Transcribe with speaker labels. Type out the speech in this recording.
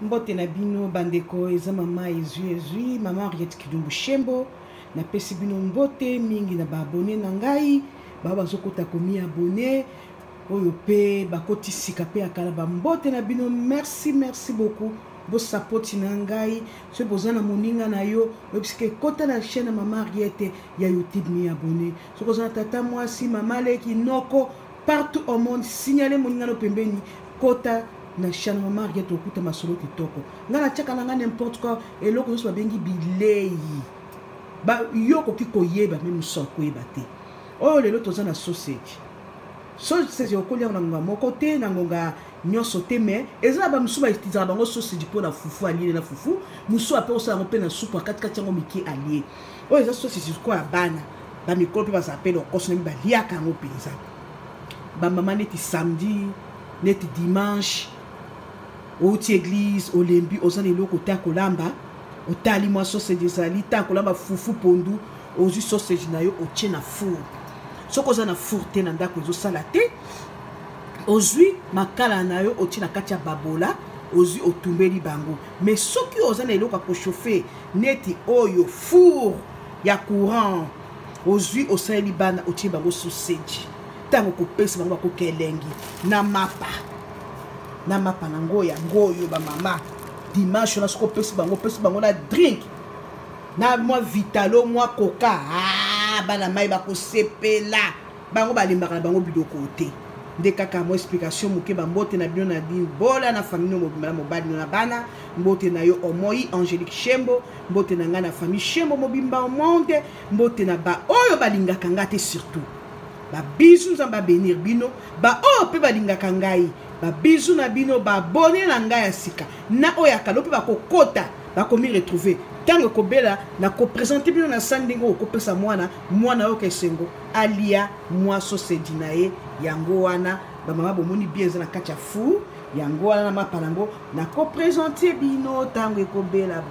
Speaker 1: Mbote na bino bandeko, eza mama ezwi ezwi, mama Henriette Kidumbu Shembo. Napesi bino mbote mingi na baabone na ngai bao bazokota komi abone oyo mpe bakoti sika mpe ya kala, bambote na bino, merci, merci beaucoup. Bosapoti na ngai. Soki boza na moninga na yo, oyebisika ekota na chaîne ya mama Henriette ya YouTube, mi abone. Soki oza na tata mwasi, mama leki, noko, partout au monde, signale moninga no pembeni, kota na chaîne mama Henriette, okuta masolo kitoko. Ngai natiaka na ngai n'importe quoi, eloko nyonso babengi bilei ba yo okoki koyeba, me mosu akoyeba te. Oyo lelo toza na sausage. Sausage okolia na ngonga moko te, na ngonga nyonso te, mais eza na bamosusu bautilisaka bango sausage mpo na fufu, alie na fufu. Mosusu ape kosala yango mpe na supu, akatikati yango mike, alie. Oyo eza sausage sikoyo ya bana, bamikolo mpe bazala mpe lokoso na baliaka yango mpenza. Bamama, neti samedi, neti dimanche, outi église, olembi, oza na eloko te ya kolamba, otali mwa sausage ezali ta kolamba fufu, pondu, ozwi sausage na yo, otie na four. Soki oza na four te na ndako, ezosala te, ozwi makala na yo, otie na kati ya babola, ozwi, otumbeli bango. Mais soki oza na eloko ya kochauffe neti oyo four ya courant, ozwi, osaleli bana, otie bango sausage, ntango kopesa bango, bakoka elengi na mapa, na mapa nango yango oyo. Bamama, dimanche wana, soki opesi bango, opesi bango na drink, na mwa vitalo, mwa coca, ah, bana mai bakosepela. Bango balembaka na bango biloko te. Nde kaka mwa explication moke. Bambote na bino na bola na famille no mobimba, na mobali no na bana. Mbote na yo Omoi Angélique Shembo, mbote na ngai na famille Shembo mobimba au monde. Mbote na baoyo balingaka ngai te, surtout babizu, Nzambe abénir bino. Baoyo mpe balingaka ngai, babizu na bino. Baabone na ngai ya sika na oyo ya kala mpe bakokota, bakomi retrouve. Ntango ekobela, nakopresente bino na sani ndenge okopesa mwana, mwana oyoka esengo, alia mwa sausage na ye. Yango wana bamama, bomoni bien, eza na kati ya four. Yango wana na mapa nango, nakopresente bino ntango ekobela.